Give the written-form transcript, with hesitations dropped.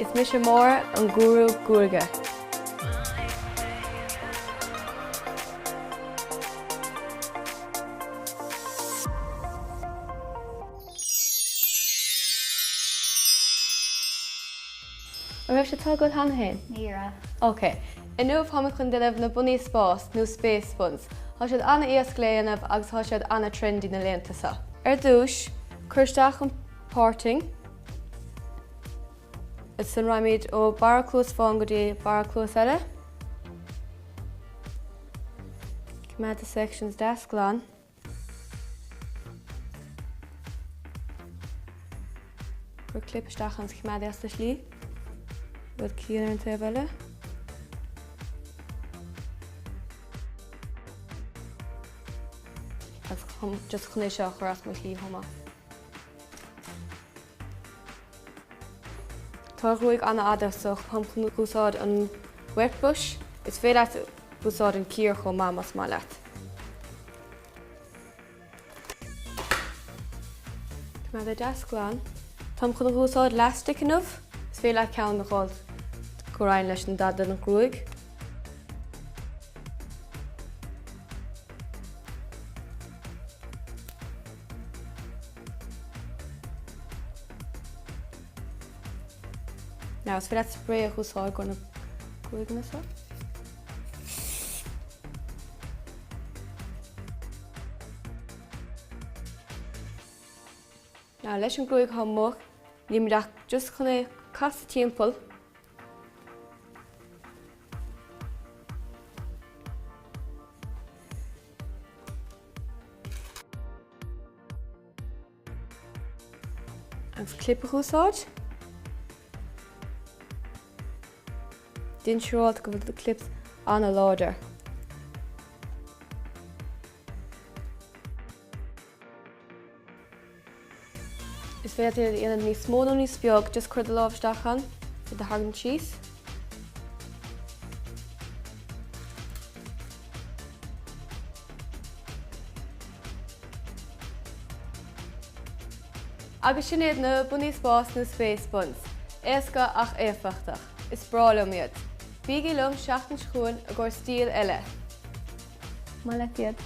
Is mise Máire, an gúrú gruaige. An raibh sé agat cheana féin? Ní raibh. Ok. Inniu tá mé chun déanamh na bonnaí spáis nó space buns. Tá siad an-éasca le dhéanamh agus tá siad an-trendy na laethanta seo. Ar dtús, cuir isteach an parting. Ansin raghaimid ó barra cluas amháin go dtí barra cluas eile. Coimeád do sections deas glan. Cuir clip isteach ann is coimeád é as do shlí. Rud céanna ar an taobh eile. Agus just chun é seo a chur as mo shlí chomh maith. Tá a ghruaig an-fhada so táim chun úsáid an wet brush. Is féidir leat úsáid an cíor chomh maith más maith leat. Coimeád é deas glan. Táim chun úsáid elastic inniu. Is féidir leat ceann a dh'fháil go raibh leis an dath den ghruaig. Now is féidir leat spray a úsáid go na gruaigeanna seo. Now leis an gruaig atá amuigh, níl muid ach just chun é casadh timpeall. Agus clip a úsáid. Déan siúráilte go bhfuil do clips an-láidir. Is féidir iad a dhéanamh níos mó nó níos beag, just cuir do lámh isteach ann, iad a tharraingt síos. Agus sin iad na bonnaí spáis nó space buns. Éasca ach éifeachtach. Is breá liom iad. Bígí liom seachtain seo chugainn i gcomhair stíl eile. Maith leat iad.